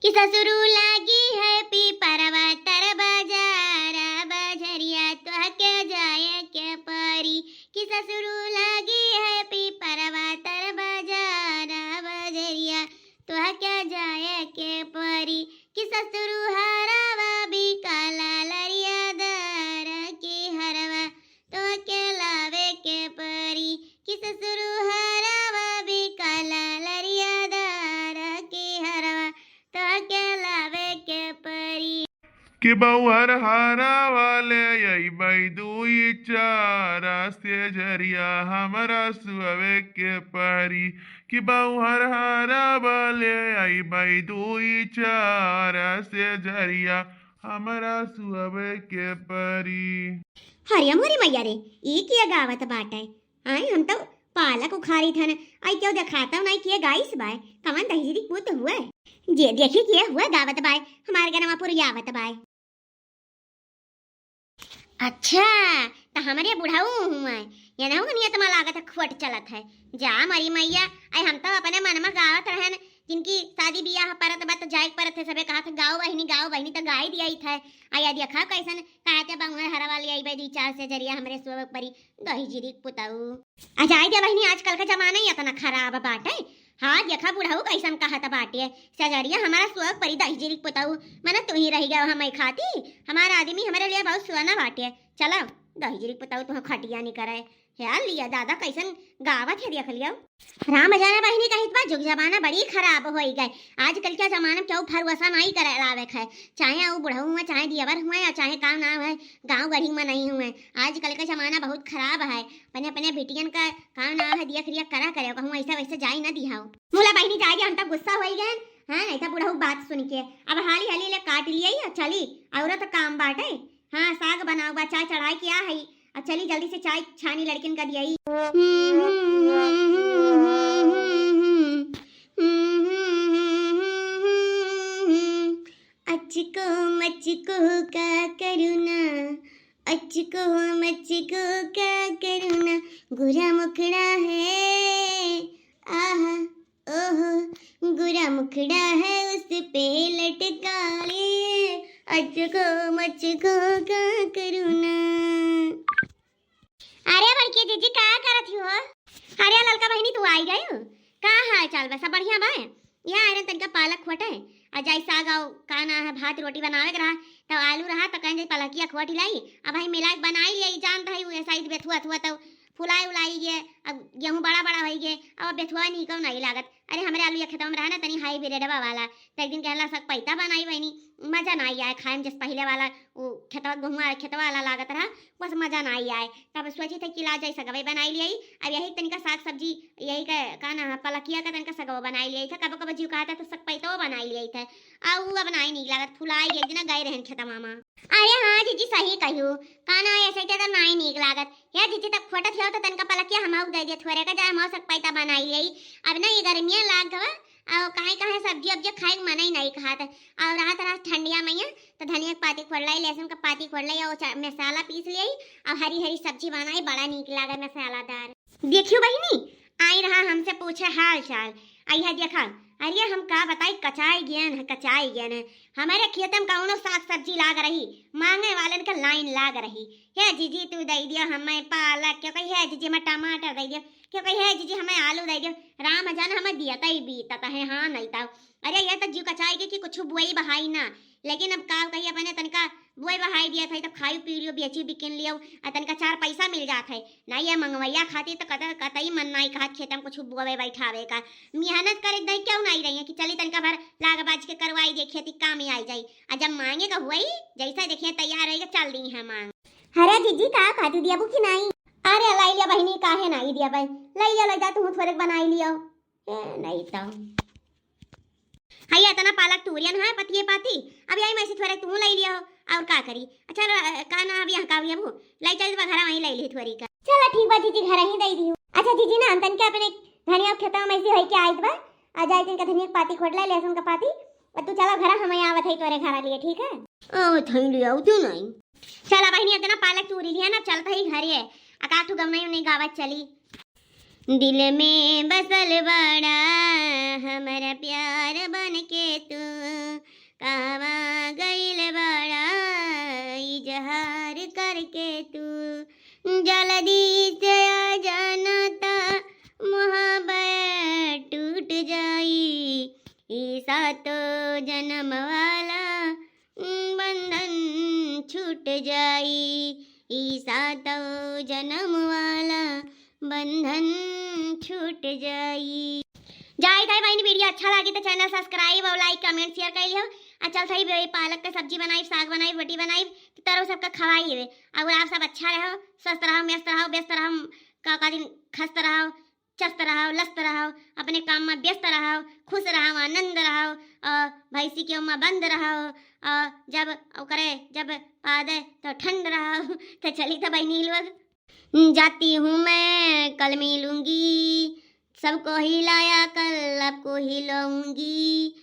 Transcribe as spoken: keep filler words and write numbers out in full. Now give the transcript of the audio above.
कि ससुरु लागी है पीपरवा तर बजारा बजरिया, तोहके जाए के परी। कि ससुरु लागी है पीपरवा तर बजारा बजरिया, तोहके जाए के परी। कि ससुरु हरवा बिकाला लरिया दर की हरवा, तोहके लावे के परी। कि ससुरु हरवा बिकाला लरिया दर की हरवा, तोहके लावे के परी। कि बउहर हरवा ले अइबै दुई चार, सेजरिया हमरा सुअवे के परी। कि बउहर हरवा ले अइबै दुई चार, सेजरिया हमरा सुअवे के परी। हरिया मोरी मैया रे, ई किया गावत बाटे? आय, हम तो पालक उखारी थन, आई क्यों देखाता नहीं किया गाइस बाय, कवन दहिजरी पूत हुए। जे देखी किया हुआ गावत बाय, हमार गनवा पुरियावत बाय। अच्छा, त हमरे बुढ़ऊ हुए, ये ना नियत मा लागत है, खोट चलत है। जा मरी मैया, आई हम तो अपने मन मा गावत रहन, जिनकी शादी बियाह परत बा त जाए के परत है, सबे कहत है, "गाओ बहिनी, गाओ बहिनी," त गाई दिया ही था। आ या देखा कैसन कहते बउहर हरवा ले अइबै दुई चार, सेजरिया हमरे सुअवे के परी, दहिजरी के पुतऊ। आ जाए दे बहिनी, आजकल का जमाना ही इतना खराब बाटे। हाँ, देखा बुढ़ऊ कैसन कहत बाटे, "सेजरिया हमारा सुअवे के परी दहिजरी के पुतऊ, मने तू ही रह गयो हमें खाती, हमारा आदमी हमरे लिए बहुत सुअना बाटे, चलो दहिजरी के पुतऊ तुह खटिया नहीं करे।" हे लिया दादा, कैसन गावत है, देख लियो। राम जाने बहिनी कहित बा, जुग जमाना बड़ी खराब होई गए। आजकल का जमाना में केहू भरोसा नहीं करे लावे है, चाहे वो बुढ़ऊ हुए, चाहे दियवर हुए, या चाहे का नाम है, गाँव गढ़ी में नहीं हुए। आजकल का जमाना बहुत खराब है, अपने अपने बिटियन का का नाम है, दिया खरिया करा करे, कहूँ ऐसा वैसे जाई ना दिहाओ। मुला बहिनी जाए, हम तब गुस्सा होई गए। हाँ, नहीं था बुढ़ऊ बात सुन के, अब हाली हाली ले काट लिया ही, चली, औरत काम बाटे। हाँ, साग बनाओ बा, चाय चढ़ाए के आ है। आ चली जल्दी से चाय छानी लड़किन का दियाई। अचको मचको का करुना, अचको मचको का करुना, गोरा मुखड़ा है, आहा। ओहो, गोरा मुखड़ा है, उस पे लटका ले, अचको मचको का करुना। अरे बड़की जीजी, का करत ही हो? अरे ललका बहिनी, तू आई गयो? का हाल चाल बा? सब बढ़िया बा? या आयरन तनिका पालक खोटे, आ जाई साग आउ का ना है, भात रोटी बनावे के रहा, तब आलू रहा, तब कहें जाई पलकिया खोट लाई, अब भाई मिला के बनाई लिया, जानत है, वो ऐसा ही बेथुआ थुआ, तब फुलाई उलाई गए, अब गेहूँ बड़ा बड़ा होई गए, अब बेथुआ नहीं कौन नहीं लागत। अरे हमरे आलू या खेतवा में रहा ना तनी हाई ब्रेडवा वाला, तो एक दिन कहला सग पैता बनाई बहनी, मजा ना आई आए खाए में, जस पहले वाला वो खेतवा गेहूँ वाला खेतवा वाला लागत रहा, बस मजा ना आई आए। तब सोची थे कि ला जाई सगवे बनाई लियाई। अब यही तनिका साग सब्जी यही का, का ना है, पलकिया का तनिका सगवा बनाई लियाई था, कबो कबो जीव कहता तो सग पैतो बनाई लियाई था। आ ऊ अब नाई नीक लागत, फुलाई एक दिन गए रहन खेतवा में। अरे हाँ जीजी, सही कहियो, का ना ऐसे के तो नाई नीक लागत। हे जीजी, तब खोटत हो तो तनका पलकिया हमहू दे दे थोरे का, जा हमहू सग पैता बनाई लेई। अब ना ये गर्मियाँ लाग गवा, और काहे काहे सब्जी उब्जी खाए के मन ही नहीं कहत। और रात रात ठंडिया मैया तो धनिया के पाती खोड़ लाई, लहसुन का पाती खोड़ लाई, और चा-, मसाला पीस लेई, और हरी हरी सब्जी बनाई, बड़ा नीक लागे मसालादार। देखियो बहिनी, आई रहा हमसे पूछे हाल चाल। अइहा देखा, अरे हम का बताई, कचाई गयन है, कचाई गयन है। हमारे खेत में कौनो साग सब्जी लाग रही, मांगे वालन के लाइन लाग रही। हे जीजी तू दे दियो हमें पालक, क्यों कही हे जीजी हमें टमाटर दे दियो, क्यों कही हे जीजी हमें आलू दे दियो। राम जाने हमें दिया तई बीतत है, हाँ नहीं तो। अरे ये तो जीव कचाई के कि कुछ बुआई बहाई ना, लेकिन अब का कही अपने तनका बोए बहाई दिया था, तब खाई पी लियो, बेची बिकिन लियो, आ तनका चार पैसा मिल जात है। ना ये मंगवैया खाती तो कत-, कतई मन नाई कहत खेत में कुछ बोवे बैठावे का। मेहनत करे दे क्यों नाई रही है कि चली तनका भर लाग बाज के करवाई दे, खेती काम ही आई जाई। आ जब मांगे का हुई, जैसा देखिए तैयार रही, चल दी है मांग। अरे जीजी, का खाती दिया बुकी नाई? अरे लाई लिया बहिनी, काहे नाई दिया भाई, लाई लिया, लाई जा तू थोड़े बनाई लियो। ए, नहीं तो। हाँ, ये इतना पालक तूरियन है, पतिये पाती। अब यही में से थोड़े तू ले लियो, और का करी? अच्छा, र-, का ना, अब यहाँ का, अब ये वो, ले चल, घर वहीं ले ली थोड़ी का। चला, ठीक बा जीजी, घर ही दे दी। अच्छा जीजी ना, हम तनके अपने धनिया खेतवा में से होई के आइत बा, आ जाए तनका धनिया के पाती खोट ले, लहसुन का पाती, और तू चला घर, हम यहाँ आवत है तोरे घर लिए, ठीक है? आवत है, ले आओ तू नहीं। चला बहिनी, इतना पालक तूरी लिया ना, चलता ही घरे, आ का तू गवना नहीं गावत चली। दिल में बसल बड़ा हमारा प्यार बन के तू, कहवा गइल बाड़ा इजहार करके तू, जल्दी से आ जाना ता मोहब्बत टूट जाई, ई सातो जन्म वाला बंधन छूट जाई, ई सातो जन्म वाला बंधन छूट जाई। जाई ताई बहिनी, video अच्छा लागी तो channel subscribe और like comment share कर लियो। आ चल थाई बे-, पालक के सब्जी बनाई, साग बनाई, रोटी बनाई, तो तरह सबका खवाई हवे। और आप सब अच्छा रहो, स्वस्थ रहो, मस्त रहो, व्यस्त रहो, का, का दिन खस्त रहो, चस्त रहो, लस्त रहो, अपने काम में व्यस्त रहो, खुश रहो, आनंद रहो, और भैंसी के ओमा बंद रहो, और जब ओकरे जब पादे तो ठंड रहो। तो चली तो बहिनी लोग, जाती हूँ मैं, कल मिलूंगी, सबको हिलाया कल, आपको हिलाऊंगी।